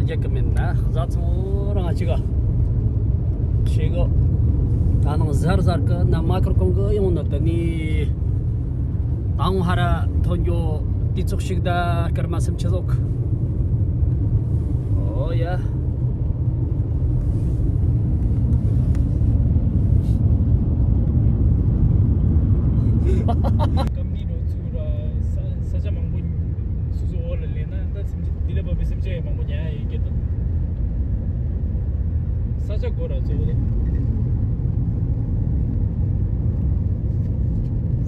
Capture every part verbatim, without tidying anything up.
རྒྱག་གི་མིན་ན་བཟའ་ཚང་རང་གཅིག་ག་ཆེ་གི། ད་ནང་གཟར་གཟར་གི་ན་མ་ཁར་གོང་གི་ཡོང་ནི་དེ་ནི་དང་ཧ་ར་ཐོན་རྒྱུ་དུས་ཚོད་ཞིག་ད་སྐར་མ་སུམ་ཅུ་ཟོག་ཨོ་ཡ། ཀམ་ནི་རོ་ཚུར་ས་ས་ཆ་མང་པོ་སོ་སོ་འོག་ལ་ལེན་ན་ད་སེམས་ཅན་དེ་ལ་བབས་པའི་སེམས་ཅན་ཡང་མང་པོ་ཉར་ཡ་ཡོད་ཀྱི་འདུག་ས་ཆ་དགོས་ར་གཙོ་བོ་དེ།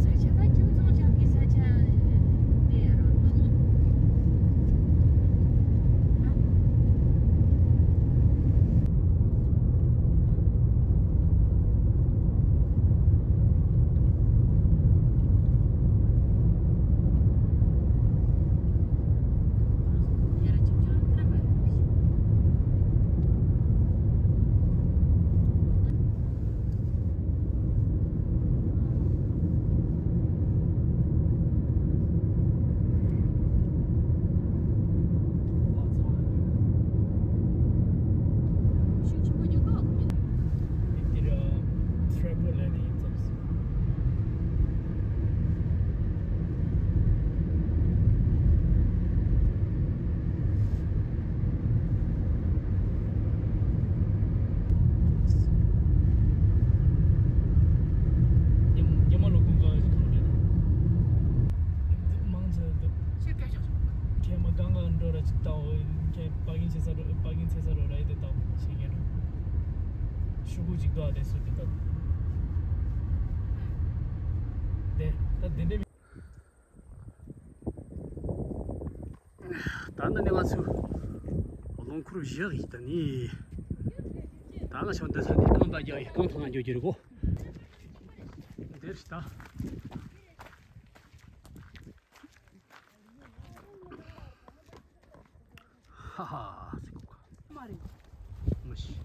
ས་ཆ་ད་ཁྱིམ་ཚང་ཆགས་ཀྱི་ས་ཆ་དེ་ར་མང་། ཁྱེད་མ་གང་ག་འགྲོ་ར་ཅིག་ལྟའོ། ཁྱེད་པ་གིན་ཆེ་ས་རོ་པ་གིན་ཆེ་ས་རོ་ར་ཡི་དེ་ལྟའོ་ཤེས་ཀྱི་རོ། ཤུ་གུ་ཅིག་ཏོ་ཨ་དེ་སུ་དེ་ལྟ་དེ་ད་དེ་འདྲ་མི། ད་ནི་ནི་ང་ཚོ་རླངས་འཁོར་བཞག་ཡིན་ད་ནི། ད་ང་ཆོ་འདི་ས་ནི་རྐང་པ་རྒྱག་ཡིན། རྐང་ཐང་ང་འགྱོ་རྒྱུ་རེད་གོ། འདིར་ད། ཧ་ཧ། མ་རེད། མ་ཤི།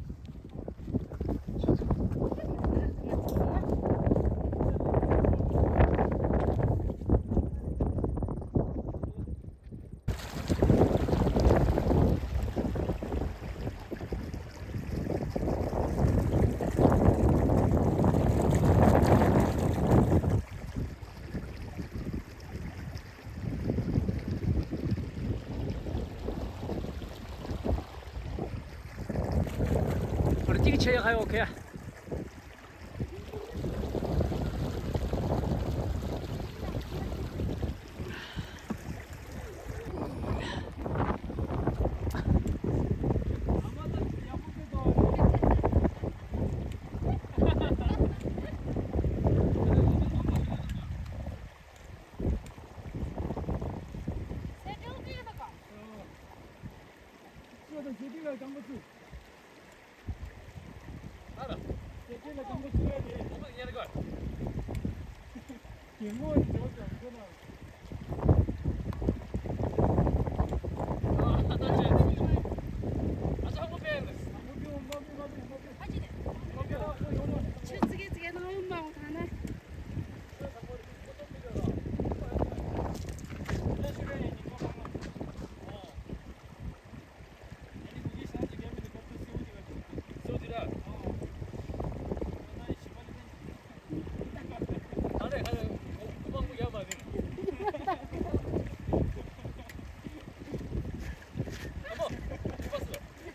ཁོར་གཅིག་ཆེ་ཡ་ཧ་ཡོ་ཁེ། ཆུ་ཙི་གེ་ཙི་གེ་ནང་ཡོང་མ་འོང་ཐ་ན།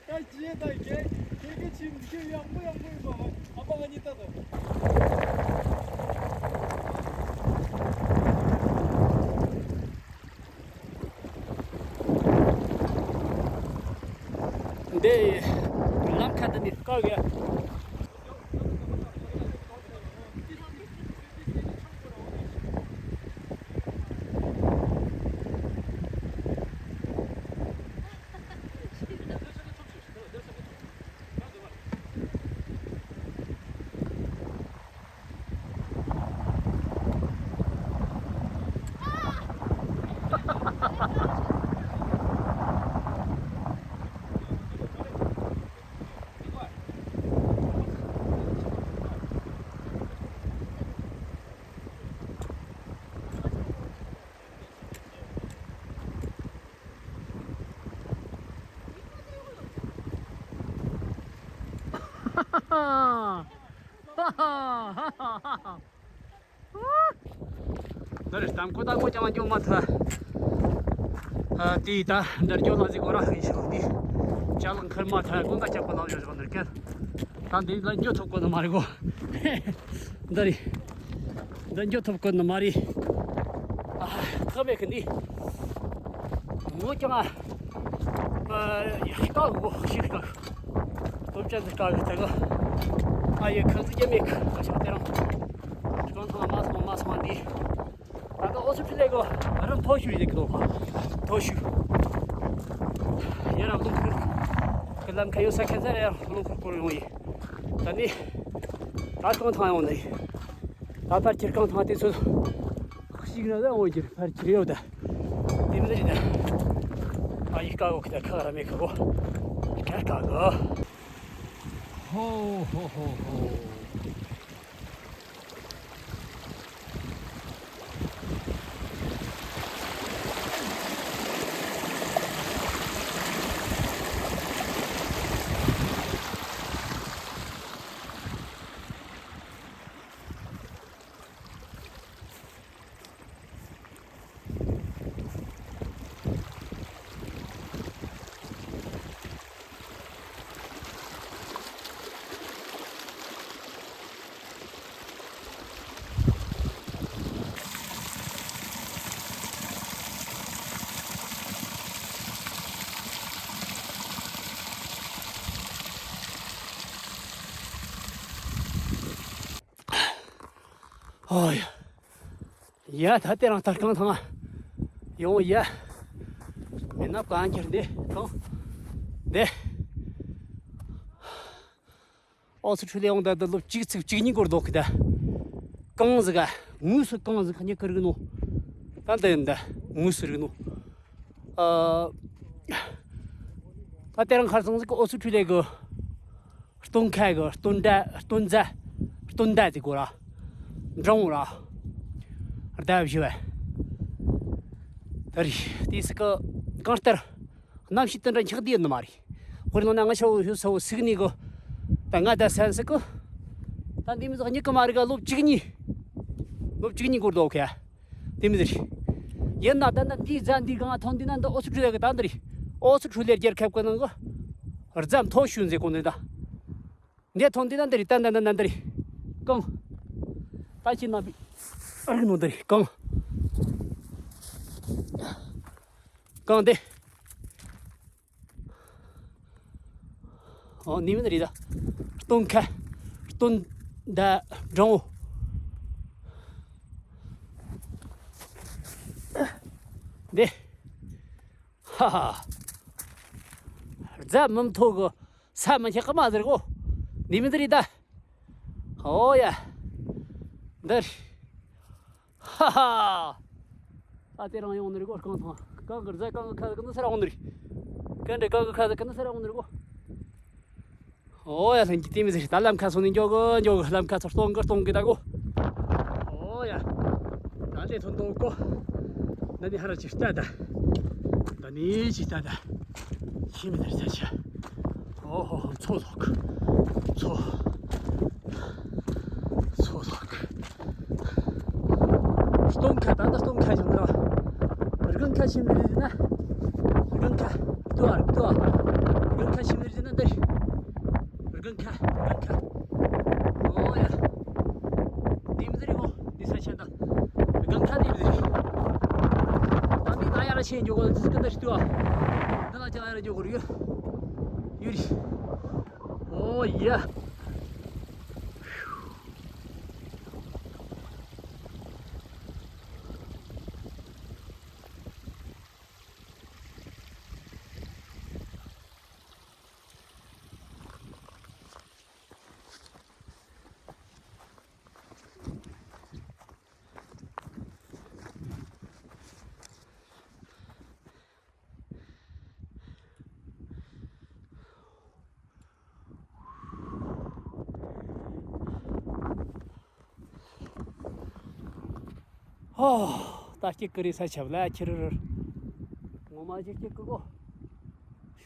ད་རྗེས་དང་རྒྱལ་རྒྱལ་ཁའི་ཆེད་དུ་ཁྱོད་ཡག་པོ་ཡག་པོ་ཡིན་པ། ཨ་ཕ་ང་གཉིས་ལྟ་དང་། འདི་ལམ་ཁ་འདི་ནས་བཀག་ཡ། འདི་རེད། གཏམ་ཁོ་ད་ངོ་ཀྱང་འཇོག་མ་ཐུབ། ཨ། དེ་ད་འདིར་འཇོག་ལ་ཟིག་གོ་ར་ཧི་ཤོག་དེ་ཅ་ལག་འཁུར་མ་ཐུབ། དགོང་དག་ཅག་པོ་ལ་ཡོད་ཟོག་འདིར་སྐད། ད་འདི་ལ་འཇོག་ཐུབ་གོ་ནི་མ་རེད་གོ། འདི་རེད། འདི་འཇོག་ཐུབ་གོ་ནི་མ་རེད། ཨ། ཐབས་མེད་གི་འདི། ངོ་ཀྱང་ཨ། ཨ། དཀའ་གོ་ཞིག་དཀའ། སྟོབས་ཅན་དུ་དཀའ་གི་དེ་ག་ཨ་ཡེ་ཁང་ཚིག་རྒྱ་མེད་གི་ཤག་དེ་རང་། གང་ཐང་མ་སོང་མ་སོང་འདི། ད་ལྟ་ཨོ་སི་ཁྲུ་ལི་ཡ་གི་རི་མཐོ་ཤོས་ཡིན་གི་འདུག་མཐོ་ཤོས། ཡར་རླུང་འཁོར་གི་ལམ་ཁ་ཡོད་ས་ཁ་ཚ་ཡར་རླུང་འཁོར་སྐོར་ཡོང་ཡིན། ད་ནི་ད་རྐང་ཐང་ཡོང་ནི། ད་ཕར་ཁྱེར་རྐང་ཐང་དེ་ཚོ་ཞིག་ན་ད་འོང་གི་ཕར་ཁྱེར་ཡོད་ད། དེ་མི་ད་ཡིན་ད། ཨ་ཡི་དཀའ་གོ་གི་ད་ཁ་ར་མེད་ཁ་གོ། ཁ་དཀའ་གོ། ཧོ་ཧོ་ཧོ་ཧོ། ཨོ་ཡ། ཡ་ད་དེ་རང་ལྟར་རྐང་ཐང་ཡོང་ཡ། མི་ནག་གང་ཁྱེར་འདི་ཐང་འདི། ཨོ་སི་ཁྲུ་ལི་ཡ་ཡོང་ད་འདི་ལོ་གཅིག་ཚིག་གཅིག་གཉིས་འགོར་འདུག་གི་ད། གང་ཟིག་ག་དངོས་སུ་གང་ཟིག་ག་ཉི་ཁུར་གི་ནོ། ད་འདི་ཡིན་ད་དངོས་སུ་རིག་ནོ། ཨ། ད་དེ་རང་ཁར་སང་ཟིག་གི་ཨོ་སི་ཁྲུ་ལི་ཡ་གི་སྟོན་ཁ་གི་སྟོན་ཟླ་སྟོན་ཟླ་སྟོན་ཟླ་དེ་གོ་ར། འབྲིང་བོ་ར། ཟླ་བཞི་བ། ད་རེད་དེ་སི་ཀི་གང་ལྟར་གནམ་གཤིས་དེ་འདྲ་འཁྱག་དེ་ཡིན་ནི་མ་རེད། དཔེར་ན་ང་ཤ་བོ་ཤུ་ས་བོ་སིག་ནི་གི་ད་ང་ད་སན་སི་ཀི་ད་འདི་མི་ཟག་ཉིད་ཀི་མ་རེད་ག་ལོ་བཅུ་གཉིས། ལོ་བཅུ་གཉིས་འགོར་འདུག་ག་དེ་མི་རེད། ཡིན་ན་ད་ནི་འདིའི་རྫ་འདི་གང་ཐོན་འདི་ན་འདི་ཨོ་སི་ཁྲུ་ལི་ཡ་གི་ད་འདི་རེད། ཨོ་སི་ཁྲུ་ལི་ཡ་རྒྱལ་ཁབ་ཀྱི་ནང་གི་རྫ་མཐོ་ཤོས་མཛེས་གོ་འདི་ད། འདི་ཐོན་འདི་ན་འདི་རེད། ད་ད་ད་ད་འདི་རེད། གང་། ད་ཅི་ན་བི་ཨ་རིག་ནོ་འདི་རེད། གང་། གང་འདི། ཨོ་ནི་མི་འདི་རེད་ད། སྟོན་ཁ། སྟོན་ཟླ་འབྲིང་བོ། འདི། ཧ་ཧ། རྫ་མི་མཐོ་གི་ས་མི་འཁྱག་གི་མ་ཟེར་གོ། འདི་མི་འདི་རེད་ད། ཨོ་ཡ། འདི་རེད། ཧ་ཧ། ད་དེ་རང་ཡོང་ནི་རེད་གོ། རྐང་ཐང་། གང་གི་རྫ་གང་གི་ཁ་ཟིག་གི་ནི་སེ་ར་འོང་ནི་རེད། གན་འདྲེ་གང་གི་ཁ་ཟིག་གི་ནི་སེ་ར་འོང་ནི་རེད་གོ། ཨོ་ཡ། ལྷན་གྱི་དེ་མི་ཟེར། ད་ལམ་ཁ་སོང་ནས་མགྱོགས་གི་མགྱོགས་གི་ལམ་ཁ་ཚོ་སྟོང་གི་སྟོང་གི་ད་གོ། ཨོ་ཡ། ད་ལས་ཐོན་འདུག་གོ། ད་ནི་ཧ་ར་ཅིག་ལྟ་ད། ད་ནི་ཅིག་ལྟ་ད། ཤི་མི་ཟེར་ས་ཆ། ཨོ་ཧོ་ཧོ། མཚོ་ལོག་མཚོ། མཚོ་ལོག་སྟོང་ཁ། ད་ལྟ་སྟོང་ཁ་བྱུང་ན། རྒན་ཁ་ཤིམ་རི་ན། རྒན་ཁ། ཏུ་ཨ་ཏུ་ཨ། རྒན་ཁ་ཤིམ་རི་ན་འདི། རྒན་ཁ། རྒན་ཁ། ཨོ་ཡ། འདི་མི་ཟེར་གོ། འདི་ས་ཆ་ད། རྒན་ཁ་འདི་མི་ཟེར། ད་འདི་ད་ཡ་ར་ཆེན་འཇོག་གོ། འདི་ཀི་འདི་ཏུ་ཨ། འདི་ལ་ཅ་ཡ་ར་འཇོག་གོ་རུ། ཡུ་རི། ཨོ་ཡ། ཧོ། ད་སྐྱིད་ཀི་རེད། ས་ཆབ་ལ་ཁྱེར་རེར། ངོ་མ་ཅིག་སྐྱིད་ཀི་གོ།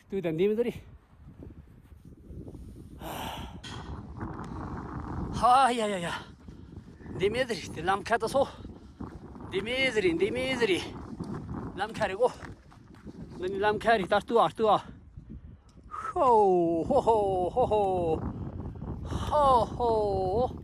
ལྟོས་དང་འདི་མི་འདི་རེད། ཨ་ཡ་ཡ་ཡ། འདི་མེད་ཟེར་རེད། འདི་ལམ་ཁ་ད་སོ། འདི་མེད་ཟེར་རེད། འདི་མེད་ཟེར་རེད། ལམ་ཁ་རེད་གོ། འདི་ནི་ལམ་ཁ་རེད། ད་ལྟོས་ཨ། ལྟོས་ཨ། ཧོ་ཧོ་ཧོ་ཧོ་ཧོ། ཧོ་ཧོ།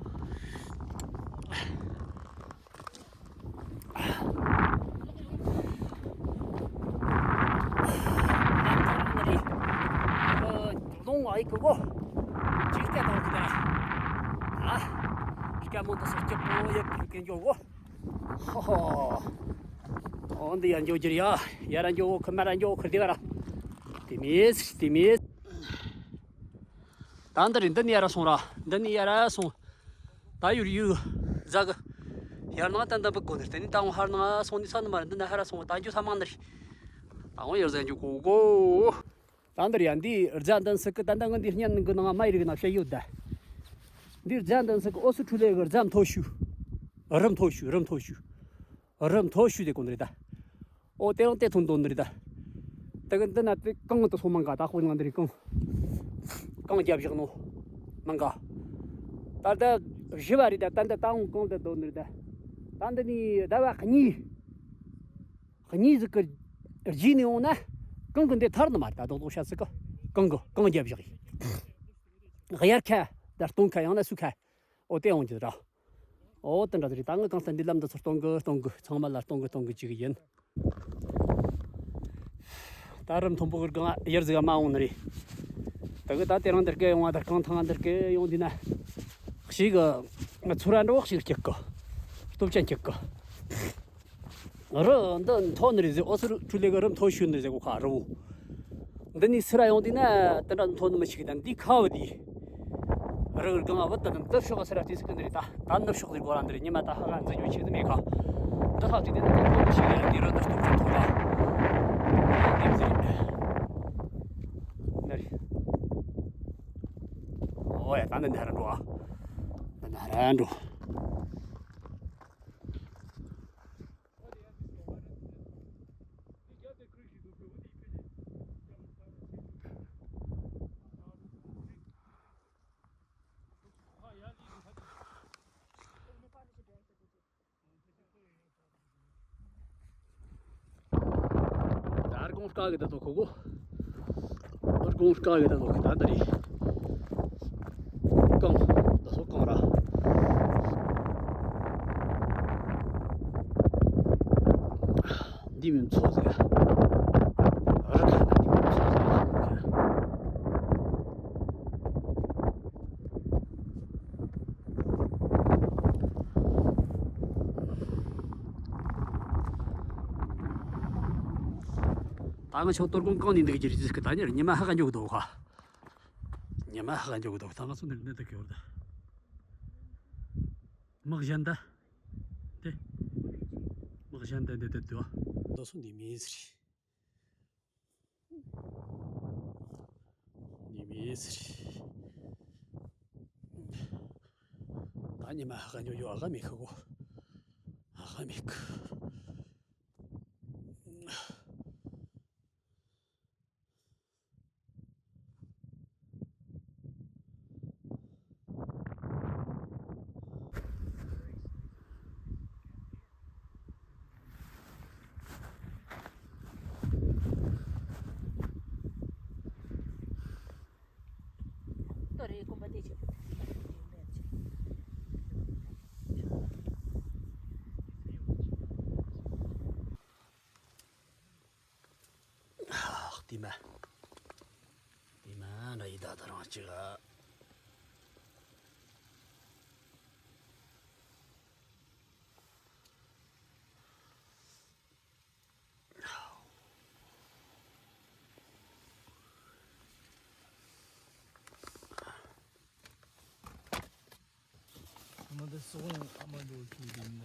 ཨོ་འདི་ཡར་འགྱོ་རྒྱུ་རེད་ཡ། ཡར་ར་འགྱོ་གི་མར་ར་འགྱོ་གི་འདི་ག་ར། དེ་མེད་དེ་མེད། ད་འདི་རེད། འདི་ནས་ཡར་ར་སོང་ར། འདི་ནས་ཡར་ར་སོང་། ད་ཡུར་ཡུར་ཟ་གི། ཡར་ནང་ད་འདི་འབུད་དགོས་ནི་རེད། དེ་ནས་ད་འོང་ཧར་ནང་སོང་ནི་ས་ནི་མ་རེད། འདི་ན་ཧར་ར་སོང་། ད་འགྱོ་ས་མང་ནི་རེད། ད་འོང་ཡར་ཟ་འགྱོ་གོ་གོ། ད་འདིར་ཡ་འདིའི་རྫ་འདི་ཟེར་གི། ད་ལྟ་ང་འདི་སྙན་གི་ནང་མ་ཡི་རིགས་ན་བཤད་ཡོད་ད། འདིའི་རྫ་འདི་ཟེར་གི། ཨོ་སི་ཁྲུ་ལི་གི་རྫ་མཐོ་ཤོས། རི་མཐོ་ཤོས། རི་མཐོ་ཤོས། རི་མཐོ་ཤོས་དེ་གོ་ནི་རེད་ད། ཨོ་དེ་རང་དེ་ཐོན་དོན་ནི་རེད་ད། ད་གི་འདི་ན་དེ་གངས་དེ་སོ་མང་ག། ད་ཁོ་ང་འདི་རེད། གངས། གངས་རྒྱབ་བཞག་ནོ་མང་ག། ད་ལྟ་བཞི་བ་རེད་ད། ད་འདི་ད་འོང་གངས་དེ་དོན་ནི་རེད་ད། ད་འདི་ནི་ཟླ་བ་གཉིས། གཉིས་ཟིག་གི་རྗེས་ནས་འོང་ན། གངས་གི་འདི་ཐར་ནི་མ་རེད་ད། རྡོག་རྡོག་བཤད་ཟིག་གི། གངས་གི་གངས་རྒྱབ་བཞག་ཡིན། དབྱར་ཁ་ད་སྟོན་ཁ་ཡང་ན་སོས་ཁ། ཨོ་དེ་འོང་གི་ར། ཨོ་དེ་འདྲ་ཟིག་རེད། ད་ངས་གང་ལྟར་འདི་ལམ་འདི་ཚོ་སྟོན་གི་སྟོན་གི། ཚང་མ་ལ་སྟོན་གི་སྟོན་གི་བཅུག་གི་ཡིན། ད་རི་མཐོན་པོ་གི་སྒང་ཡར་ཟིག་མ་འོང་ནི་རེད། ད་གི་ད་དེ་རིང་འདིར་སྐད་ཡོང་བ་ད་རྐང་ཐང་འདིར་སྐད་ཡོང་དུས་ན། ཞིག་གི་ཚུར་ར་འགྲོ་ཞིག་སྐྱིད་གི། སྟོབས་ཅན་སྐྱིད་གི། རི་འདི་མཐོ་ནི་རེད་ཟེར། ཨོ་སི་ཁྲུ་ལི་གི་རི་མཐོ་ཤོས་ནི་ཟེར་གོ་ཁ་རི་བོ། འདི་ནས་ཚུར་ར་ཡོང་དུས་ན་དེ་འདྲ་མཐོ་ནི་མི་ཤེས་གི། ད་འདི་ཁ་བ་དེ། རི་གི་སྒང་བུད་དེ་ནི་ནུབ་ཕྱོགས་ཚུར་ར་བལྟས་ཟིག་གི་ནི་རེད་ད། ད་ནུབ་ཕྱོགས་ཟིག་གོ་ར་འདི་རེད། ཉི་མ་ད་ཧ་ག་འཛིན་རྒྱུ་ཆེ་ཟིག་མེད་ཁ། འདི་ཧ་ཅིག་དེ་ནི་དེ་མཐོ་ནི་ཤེས་གི། འདི་རི་འདི་སྟོབས་ཆེན་མཐོ་ར། འདི་ཟེར། འདི་རེད། ཨོ་ཡ། ད་འདི་ནས་ར་འགྲོ་ཨ། འདི་ནས་ར་འགྲོ། ད་རྐང་དཀའ་གི་ད་དོ་ཁོ་གོ། རྐང་དཀའ་གི་ད་དོ་ཁོ་ད་འདི་རེད། རྐང་ད་སོ་རྐང་ར། འདི་མིན་ཚོ་ཟེར། རི་ཁ་ན་འདི་མིན་ཚོ་ཟེར། ད་ང་ཆོ་གཏོར་སྐོང་གང་ནས་འདུག་རྒྱུ་རེད་ཟེར་གི། ད་ཉིན་ཉི་མ་ཧ་ག་འཇོག་གི་འདུག་ག། ཉི་མ་ཧ་ག་འཇོག་གི་འདུག་ད་ང་ཚོ་འདིར་གནས་ཐུབ་ཀྱི་ཡོད་རེད། དམག་གཞན་ད། དེ། དམག་གཞན་ད་འདི་ད་འདུག་དོ་སོ་འདི་མེད་ཟེར། ཉི་མའི་ཟེར། ད་ཉི་མ་ཧ་ག་ཉོ་ཡོ་ཨ་ག་མེ་ཁ་གོ། ཨ་ག་མེ་ཁ། ཏོ་རེ་གོམ་པ་དེ་ཆེ། ཨ། ལྟད་མ། ལྟད་མ་འདྲ་ཡི་ད་ད་རང་ཅིག་ཨ། ཨ་མ་དེ་སོང་ཨ་མ་འགྲོ་ཁྱི་དེ་ཡིན་ན།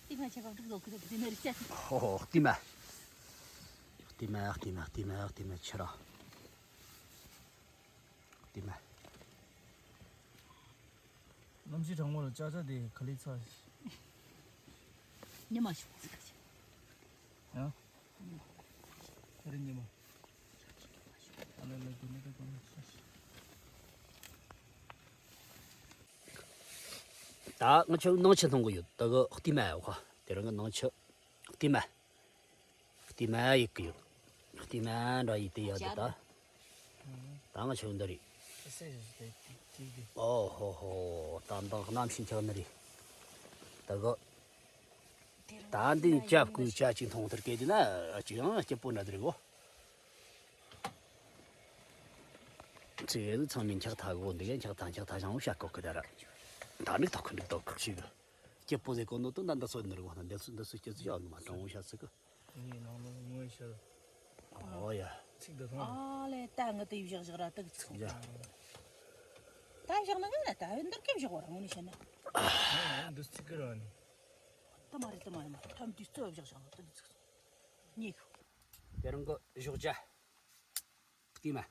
ཏི་མ་ཆེ་ག་འགྲིག་ལོ་ཁི་ལོ་ཁི་ལོ་ནར་ཤ། ཧོ་ཧོ། ཏི་མ། བལྟས་མ་བལྟས་མ་བལྟས་མ་བལྟས་མ་ཁྱེར་ར། བལྟས་མ། གནམ་གཤིས་གྲང་མོ་ལ་ཅག་ཅག་དེ་ག་ལེ་ཚ། ཉི་མ་ཤོག་ཟེར་ག་ཅིག་ཡ། ཨ་རེ་ཉི་མ། ཨ་ལ་ལ་དུ་ནི་ད་གོ་ནི་ཤ་ཤ། ད་ང་ཆོ་ནང་ཆུ་འཐུང་གི་ཡོད། ད་གི་བལྟས་མ་ཡོད་ཁ། དེ་རིང་གི་ནང་ཆུ་བལྟས་མ། བལྟས་མ་ཡིག་གི་ཡོད། བལྟས་མ་འདྲ་ཡིག་དེ་ཡོད་ད། ད་ང་ཆོ་འདི་རེད། ཨོ་ཧོ་ཧོ། ད་འདང་གནམ་ཤིན་ཆགས་ནི་རེད། ད་གི། ད་འདི་ཅབ་ཀུ་ཅ་ཅིག་མཐོང་ཐར་སྐད་དེ་ན་ཅི་ཡང་སྐྱིད་པོ་འདྲ་དེ་རེད་གོ། ཚེ་ཚང་མས་འཁྱག་ཐག་གོ་འདི་གས་འཁྱག་ཐག་འཁྱག་ཐག་ཞང་བོ་བཤད་གོ་གི་ད་ར། ད་འགྲིག་ཐག་ཁུ་འགྲིག་ཐག་ཁུ་ཞིག་གི། སྐྱིད་པོ་ཟེར་གོ་ནོ་དུ་ད་འདི་སོ་ནི་རེད་གོ་ན་འདི་སོ་འདི་སོ་སྐྱིད་ཚུལ་ཡང་ནི་མ་དྲང་བོ་བཤད་ཚིག་གི། ངའི་ནང་ལོ་ངོ་ཤར། ཨོ་ཡ། ཚིག་འདི་ཐོང་། ཨ་ལེ་ད་ང་དེ་བཞག་བཞག་ར་དུ་ཚིག་ཡ། ད་བཞག་ན་ང་ལ་ད་འདིར་སྐད་བཞག་བ་ར་ངོ་ནས་བཤད་ན། ཨ་འདི་ཚིག་གི་ར་ནི། ད་མ་རེད་ད་མ་རེད་མ་རེད་ཐམ་དུས་རྩོད་བཞག་བཞག་ལ་དུ་ཚིག་གཉིས་ཁུ། དེ་རང་གི་བཞག་བྱ། བལྟས་མ།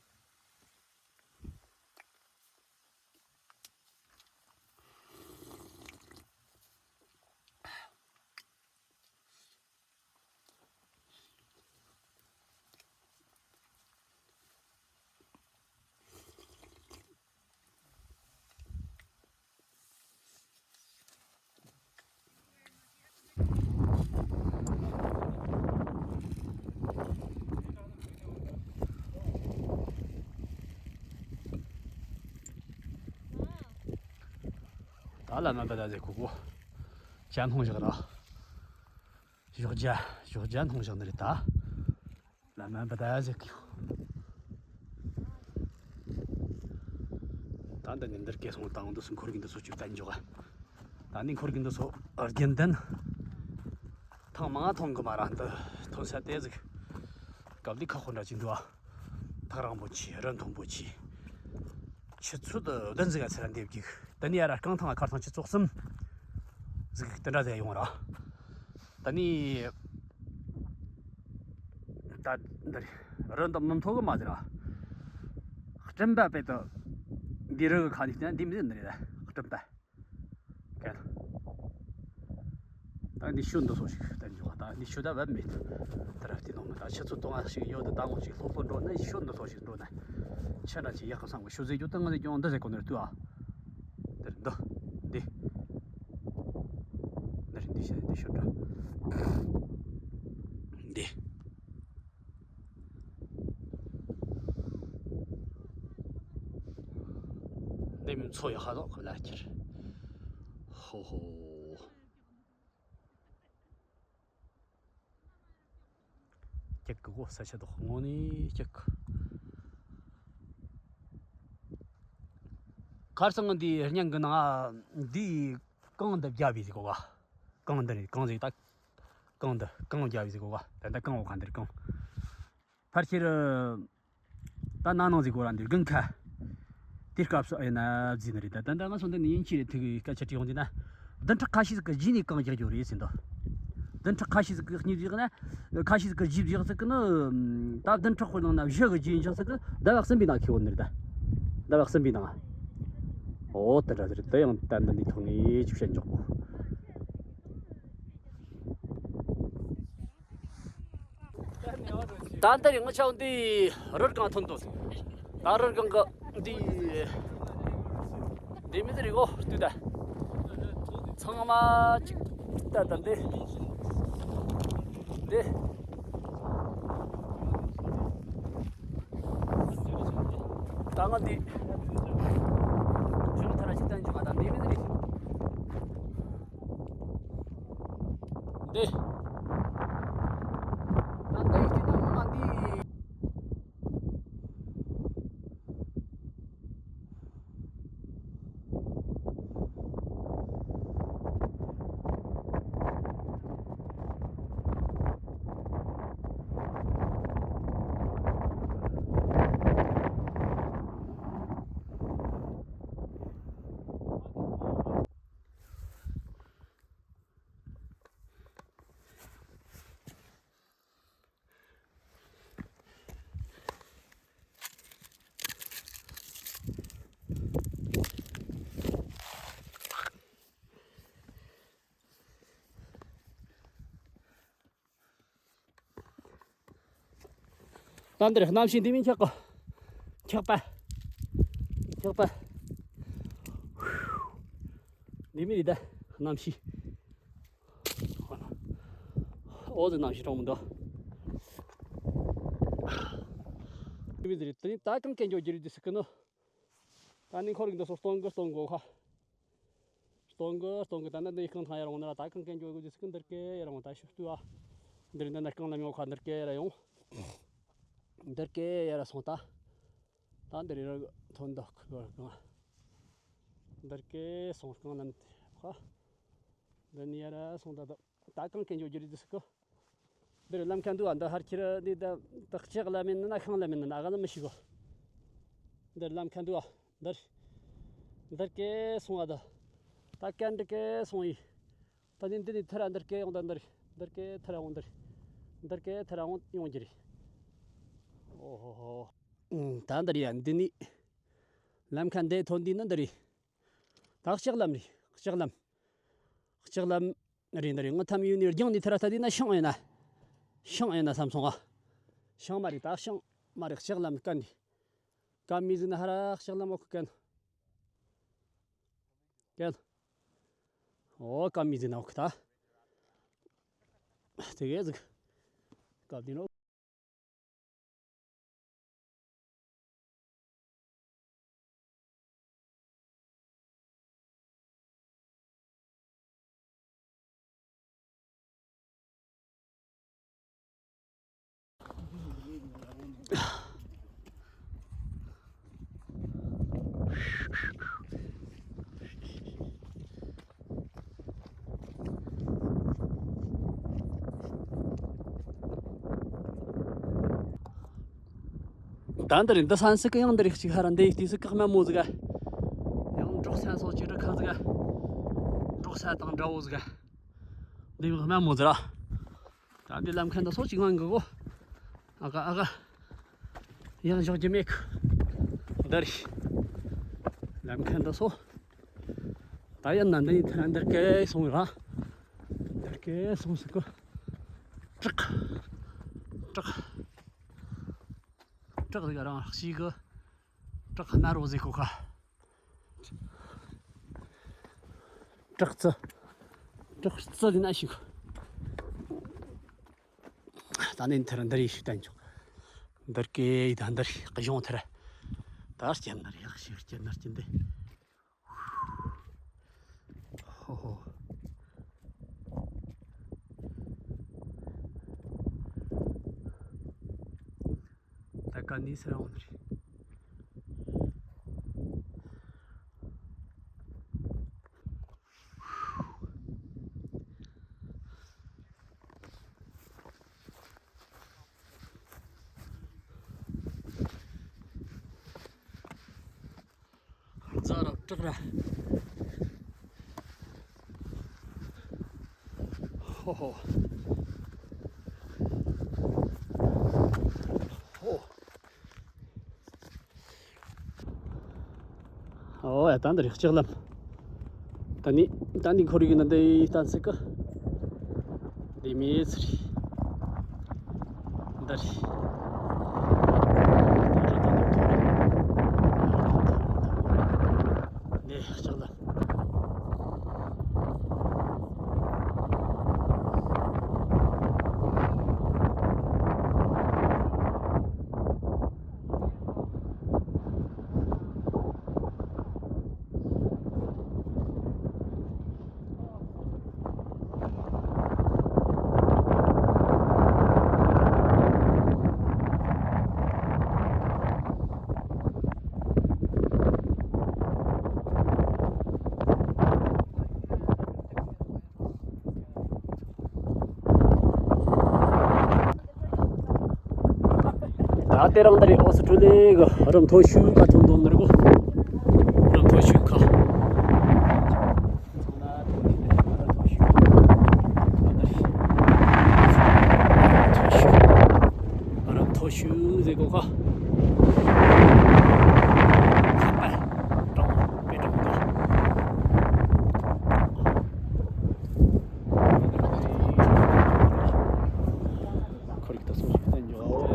ད་ལ་མ་འབད་ད་ཟེར་ཁུ་ཁུ། ཅ་མཐོང་བཞག་ར། བཞག་བྱ་བཞག་བྱ་མཐོང་བཞག་ནི་རེད་ད། ལ་མ་འབད་ད་ཟེར་ཁུ། ད་འདི་ནི་འདིར་སྐད་སོང་དང་འདི་སུ་འཁོར་གི་འདི་སོ་ཅིག་བསྟན་འཇོག་ག་ད་ནི་འཁོར་གི་འདི་སོ་རྒྱུན་ལྡན། ཐེངས་མང་ཐོན་གི་མ་ར་འདི་ཐོན་ས་དེ་ཟིག་སྐབས་འདི་ཁག་པོ་འདྲ་ཅིག་འདུག་ཨ། ཐག་རིང་པོ་ཆེ་རི་མཐོན་པོ་ཆེ། ཆུ་ཚོད་བདུན་ཟིག་ག་ཚེ་ར་འདེབས་རྒྱུག་དེ་ནས་ཡ་ར་རྐང་ཐང་ལ་ཁར་ཐང་ཆུ་ཚོད་གསུམ་ཟིག་དེ་འདྲ་ཟེ་ཡོང་ར། དེ་ནས་ད་འདི་རི་འདི་མི་མཐོ་གི་མ་ཟེར་ར། སྤྲིན་པ་དཔེ་དུ་འདི་རི་གི་ཁ་ནས་བལྟས་ན་འདི་མི་ཟེར་ནི་རེད་ད་སྤྲིན་པ། གལ། ད་འདི་ཤོད་འདི་སོགས་ཤིག་བསྟན་འཇོག་ད་འདི་ཤོད་ད་བབ་མེད། དེ་ར་བལྟས་ནོ་མི་ད་ཆུ་ཚོད་སྟོང་བ་ཞིག་ཡོད་དུ་ད་ངོ་ཞིག་སློབ་སློབ་འགྲོ་ན་ཤོད་འདི་སོགས་ཤིག་འགྲོ་ན། ཆ་འདྲ་ཅིག་ཡག་གི་བསམ་གི་ཤོད་ཟེར་རྒྱུ་ད་ང་ཟེར་རྒྱུ་འདི་ཟེར་གོ་ནོར་ལྟོས་ཨ། དེར་འདི། འདི། འདི་རེད་འདི་ཤོད་འདི་ཤོད་འདྲ། འདི། འདི་མི་ཚོ་ཡག་ཧ་ལོག་གི་ལ་ཁྱེར། ཧོ་ཧོ། སྐྱིད་གི་གོ་ས་ཆ་དོག་དངོས་ནས་སྐྱིད་གི། ཁར་སང་འདི་སྙིང་གི་ནང་འདི་གང་འདི་བརྒྱབ་པའི་ཟིག་གོ་ག་གང་འདི་རེད་གང་ཟིག་ད། གང་འདི་གང་བརྒྱབ་པའི་ཟིག་གོ་ག་ད་ལྟ་གང་འོ་ག་འདིར་གང་། ཕར་ཁྱེར། ད་ན་ནང་ཟིག་གོ་ར་འདིར་དགུན་ཁ། དེ་སྐབས་སུ་ཨེ་ན་བཟི་ནི་རེད་ད་ད་ལྟ་ང་ཚོ་འདི་ནས་ཡིན་གཅིག་རེད་ཐུག་གི་སྐད་ཆ་དྲིས་ཡོང་དུས་ན། བདུན་ཕྲག་ཁ་ཤས་ཟིག་གི་རྗེས་ནས་གང་རྒྱག་རྒྱུ་རེད་ཟེར་འདུག་བདུན་ཕྲག་ཁ་ཤས་ཟིག་གི་གཉིས་བཞག་ན། ཁ་ཤས་ཟིག་གི་བཞི་བཞག་ཟིག་གི་ནི། ད་བདུན་ཕྲག་དཔེ་ནང་ན་བཞི་གི་རྗེས་འཇག་ཟིག་གི་ཟླ་བ་གསུམ་པའི་ནང་ཁེལ་བོ་ནི་རེད་ད། ཟླ་བ་གསུམ་པའི་ནང་། ཨོ་དེ་འདྲ་རེད་དེ་ཡང་ད་འདི་འདི་ཐོག་ནས་ཅིག་བཤད་འཇོག་གོ། ད་ལྟ་རེ་ང་ཆ་འདི་རུར་གང་ཐོན་ཏོ། ད་རུར་གང་གི་འདི་འདི་མི་འདི་རེ་གོ་ལྟོས་ད། ཚང་མ་ཅིག་ད་ད་འདི་འདི་ད་ང་འདི་ཇུ་ཐ་ར་ཅིག་ད་འཇུ་ག་ད་འདི་མི་འདི་རེ། འདི། ད་ལྟ་ཡིག་ཅིག་ནང་མ་འདི། ད་འདིར་གནམ་གཤིས་འདི་མིན་འཁྱག་གོ། འཁྱག་པ། འཁྱག་པ། འདི་མི་རེད་ད། གནམ་གཤིས། འོ་ཟེར་གནམ་གཤིས་གྲང་མོ་འདུག་འདི་མི་ཟེར་དེ་ད་གང་གན་འཇོག་རྒྱུ་རེད་འདི་སི་ཀི་ནོ། ད་ནི་ཁོར་གི་འདི་སོ་སྟོང་གི་སྟོང་གོ་ཁ། སྟོང་གི་སྟོང་གི་ད་ནི་འདི་རྐང་ཐང་ཡར་འོང་ན་ར་ད་གང་གན་འཇོག་གི་འདི་སི་ཀི་འདིར་ཀེ་ཡར་འོང་ད་ཤུགས་ཏུ་ཨ། འདིར་འདི་ན་རྐང་ལམ་ཡོང་ཁ་འདིར་ཀེ་ཡར་ཡོང་། འདིར་ཀེ་ཡར་སོང་ད། ད་འདིར་ཡར་ཐོན་འདུག་གི་རྐང་། འདིར་ཀེ་སོང་རྐང་ལམ་ཁ། འདི་ནི་ཡར་སོང་ད་ད། ད་གང་གན་འཇོག་རྒྱུ་རེད་འདི་སི་ཀི། འདིར་ལམ་ཁ་འདུག་ཨ། འདི་ཧར་ཁྱེར་འདི་ད་ད་ལྕགས་ལམ་ཡིན་ན་ཤིང་ལམ་ཡིན་ན་ཨ་ག་ལ་མི་ཤེས་གོ། འདིར་ལམ་ཁ་འདུག་ཨ། འདིར་འདིར་ཀེ་སོང་ཨ། ད་ད་གན་འདི་ཀེ་སོང་ཡི། ད་ནི་འདི་ནི་ཐར་འདིར་ཀེ་ཡོང་ད་འདིར། འདིར་ཀེ་ཐར་འོང་འདིར། འདིར་ཀེ་ཐར་འོང་ཡོང་གི་རེད། ཨོ་ཧོ་ཧོ། ད་འདིར་ཡ་འདི་ནི། ལམ་ཁ་འདི་ཐོན་འདི་ནི་འདི་རེད། ད་ལྕགས་ལམ་རེད། ལྕགས་ལམ། ལྕགས་ལམ་རེད་འདི་རེད། ངི་ཐམ་ཡུལ་ནས་རྒྱང་ནས་ཐར་ད་འདི་ན་ཤིང་ཡིན་ན། ཤིང་ཡིན་ན་བསམ་སོང་ཨ། ཤིང་མ་རེད་ད་ཤིང་མ་རེད། ལྕགས་ལམ་ཀ་འདི། ཀ་མི་ཟིན་ན་ཧ་ར་ལྕགས་ལམ་འོག་གན། གན། ཨོ་ཀ་མི་ཟིན་ན་འོག་ད། དེ་གས་ཟིག་ཀ་འདི་ནོ། ད་འདི་རེད། འདི་ས་ཟིག་གི་ཡང་འདི་རེད། གཅིག་ཧ་ར་འདི་ཡིག་དུས་སུ་བཀག་མ་མོ་ཟིག་ག་ཡང་འབྲོག་ས་སོགས་ཀྱི་རི་ཁ་ཟིག་ག་འབྲོག་ས་དང་འདྲ་བོ་ཟིག་ག་འདི་བཀག་མ་མོ་ཟིག་ར། ད་འདི་ལམ་ཁ་འདི་སོགས་ཅིག་ངང་གི་གོ། ཨ་ཀ་ཨ་ཀ་ཡང་ཞོག་རྒྱུ་མེད་གི་འདི་རེད། ལམ་ཁ་འདི་སོགས། ད་ཡང་ན་འདི་ཐ་འདིར་ཀེ་སོང་ར། འདིར་ཀེ་སོང་ཟིག་གོ། བྲག་བྲག་བྲག་ཟིག་རང་ཤིག་གི་བྲག་སྣ་རོ་ཟིག་གོ་ཁ། བྲག་རྩི། བྲག་རྩི་ཟིག་ན་ཤིག་ད་ནི་མཐར་འདིར་ཡེ་ཤུ་བསྟན་ཆོག་འདིར་ཀེ་ཡི་ད་འདིར་གཞུང་མཐར། ད་སྐྱེ་ནར་ཡག་ཤིག་སྐྱེ་ནར་སྐྱེ་འདི། ཧོ་ཧོ། ད་ཀ་ནི་སེ་ར་འོང་རེད། རྫ་ར་བྲག་ར། ཧོ་ཧོ། ཧོ། ཨོ་ཡ་ད་འདི་རེད་ལྕགས་ལམ། ད་ནི་ད་ནི་ཁོར་ཡུག་ན་འདི་ལྟ་ཚིག་གི་འདི་མི་ཚེ་རེད། འདི་རེད། འདི་ལྕགས་ལམ། ད་དེ་རིང་འདི་རེད། ཨོ་སི་ཀྲུ་ལི་ཡའི་རི་མཐོ་ཤོས་ཁ་ཐོན་དོན་ནི་རེད་གོ། རི་མཐོ་ཤོས་ཁ། རི་མཐོ་ཤོས་ཟེར་གོ་ཁ། ཁོར་ཡུག་ད་སོང་ཞིག་ད་འཇོག་ཨ།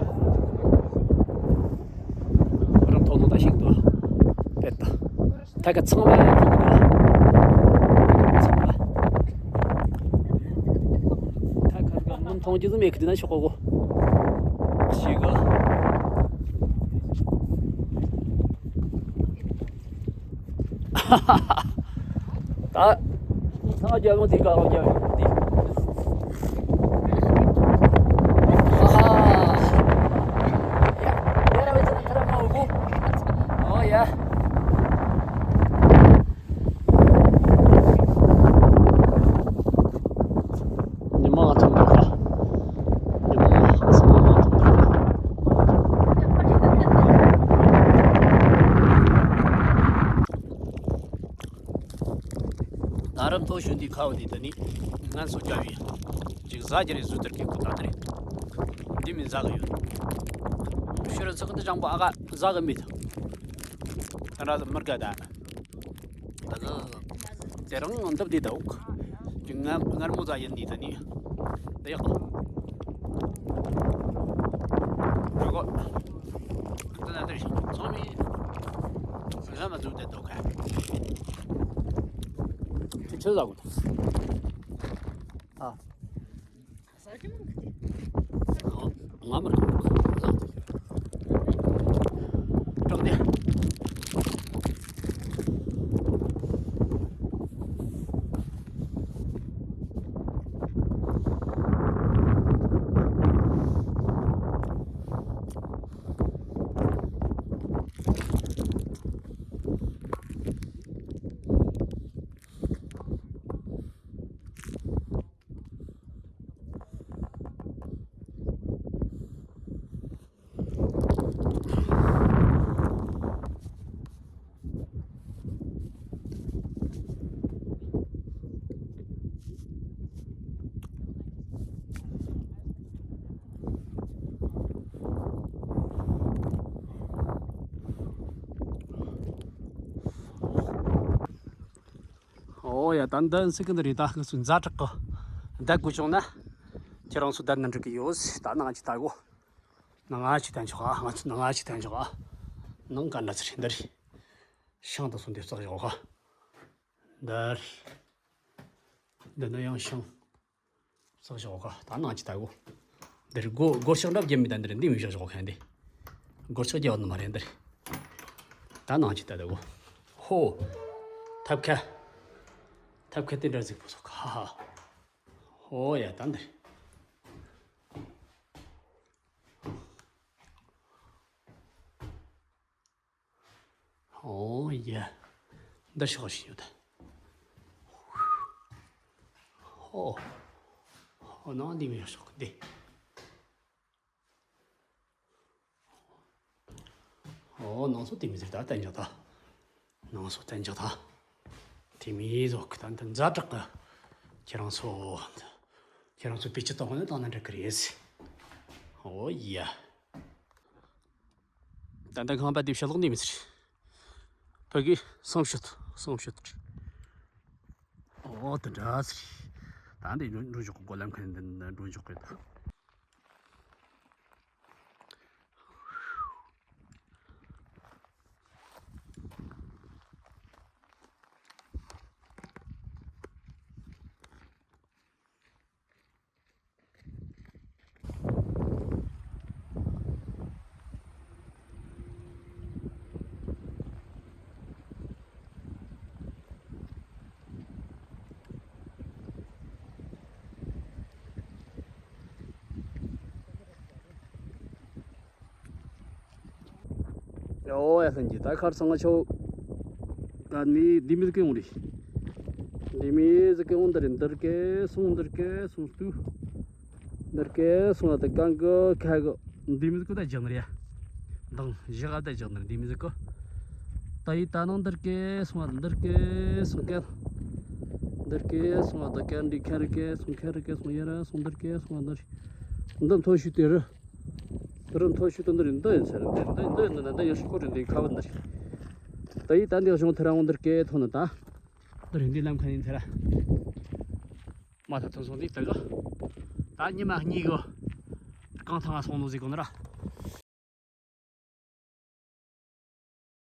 ད་ག་ཚང་མ་ཡང་ཁོང་གི་ཚང་མ། ད་ག་ག་མུན་མཐོང་རྒྱུ་ཟིག་མེད་གི་དེ་ན་ཤོག་གོ་གོ་ཞིག་གི། ད་ཚང་རྒྱལ་ཡོངས་དེ་ག་རང་རྒྱལ་ཡོངས་དེ། ཨ་ཧ། ཡ། ཡ་ར་བས་ཚང་ཁ་ར་མ་འོ་གོ། ཨོ་ཡ། ཉི་མ་ང་ཐོན་པ་ཁ། ཉི་མ་ང་ཐོན་པ་ཁ། ད་རུང་མཐོ་ཤོས་འདི་ཁ་བ་འདི་ད་ནི་ང་ཚོ་རྒྱབ་ཡིན། ཅིག་ཟ་རྒྱུ་རེད་བཟོ་དེར་གི་ཁུ་ད་དེ་རེད། འདི་མི་ཟ་གི་ཡོད། ཤོར་ཚོགས་འདི་ཅང་པོ་ཨ་ག་ཟ་གི་མེད། ད་ར་མི་དགའ་ད། ད་གི་དེ་རང་འདབ་འདི་ད་འུག་ཅིག་ང་མངར་མོ་ཟ་ཡིན་འདི་ད་ནི། ད་ཡག་གི་ར་གོ། ད་ན་དེར་ཚོགས་མི་ཟ་མ་ཐུབ་དེ་འདུག་ག་ཁྱོད་ཆོས་ལ་གོ། ཨ། ང་མར་གོ། ལགས་ཏེ། དྲག་སྟེ། ཨོ་ཡ། ད་འདི་སི་ཀི་འདི་རེད། ད་ཁོ་ཚོ་ཛ་དྲག་གི་བསྡད་དགོས་བྱུང་ན། ཁྱེད་རང་ཚོ་བསྡད་ན་འགྲིག་གི་ཡོད། ད་ནང་ཅིག་ལྟ་གོ། ནང་ང་ཅིག་བསྡད་ཆོག་ཨ། ང་ཚོ་ནང་ང་ཅིག་བསྡད་ཆོག་ཨ། ནང་ག་འདྲ་ཚེ་རེད། འདི་རེད། ཤིང་དང་གསུམ་དེ་བསགས་བཞག་ག་འདི་རེད། འདི་ནི་ཡང་ཤིང་བསགས་བཞག་ག་ད་ནང་ཅིག་ལྟ་གོ། འདི་རེད། སྒོ་སྒོ་ལྕགས་འདྲ་བརྒྱབ་མི་ད་འདི་རེད། འདི་མི་བཞག་བཞག་ག་འདི། སྒོ་ལྕགས་བརྒྱབ་ནི་མ་རེད་འདི་རེད། ད་ནང་ཅིག་ལྟ་ད་གོ། ཧོ། ཐབ་ཁ། ཐབ་ཁ་དེ་འདྲ་ཟིག་པོ་སོགས་ཧ་ཧ། ཧོ་ཡ་ད་འདི་རེད། ཨོ་ཡ། འདི་ཤོག་ཤིག་ཡོད་ད། ཧོ། ཧོ་ནང་འདི་མི་ཤོག་འདི། ཨོ་ནང་སོ་དེ་མི་ཟེར་ད་བསྟན་འཇགས་ད། ནང་སོ་བསྟན་འཇགས་ད། དེ་མི་ཟོག་གི་ད་འདི་ཛ་དྲག་གི་ཁྱེད་རང་ཚོ། ཁྱེད་རང་ཚོ་བེད་སྤྱོད་གཏོང་གི་ན་བཏང་ན་འགྲིག་གི་རེད། ཨོ་ཡ། ད་ལྟ་ཁང་པ་དེ་ཕྱི་ལོགས་ནས་མི་ཟེར། ཕ་གི་སང་ཤོད་སང་ཤོད། ཨོ་དེ་འདྲ་ཟེར། ད་འདི་འགྲོ་འགྲོ་འཇོག་གི་སྒོ་ལམ་ཁ་ནས་འདི་འགྲོ་འཇོག་གི་ད། ཨོ་ཡ་ལྷན་རྒྱས། ད་ཁར་སང་ང་ཆོ་ད་ནི་འདི་མི་ཟིག་གི་འོང་རེད། འདི་མི་ཟིག་གི་འོང་། འདི་རེད། འདིར་གེ་སོང་། འདིར་གེ་སོང་། ལྟོས། འདིར་གེ་སོང་། ད་གང་གི་ཁ་གི་འདི་མི་ཟིག་གི་ད་རྒྱག་ནི་རེད་ཡ། མདང་ཞག་ཨ་ད་རྒྱག་ནི་རེད། འདི་མི་ཟིག་གི། ད་ཡི་ད་ནང་འདིར་གེ་སོང་། འདིར་གེ་སོང་། གན་འདིར་གེ་སོང་། ད་གན་འདི་ཁ་རི་གེ་སོང་། ཁ་རི་གེ་སོང་། ཡ་ར་སོང་། འདིར་གེ་སོང་། འདིར་འདི་མཐོ་ཤོས་དེ་རེད། དེ་རིང་མཐོ་ཤོས་དེ་འདི་རེད། འདི་ཡིན་ཟེར། འདི་འདི་འདི་ཡིན་ན་འདི་ཡོད་ཤོག་གོ་རེད། འདི་ཁ་བ་འདི་རེད། ད་ཡིན་ད་འདི་གཞུང་དེ་རང་འདིར་སྐད་ཐོན་ན་ད། འདི་རེད། འདི་ལམ་ཁ་ཡིན་ཟེར། མ་ཐག་ཐོན་སོང་འདི་ལྟ་གི། ད་ཉི་མ་གཉིས་གི་རྐང་ཐང་ང་སོང་ནོ་ཟིག་གོ་ནི་ར།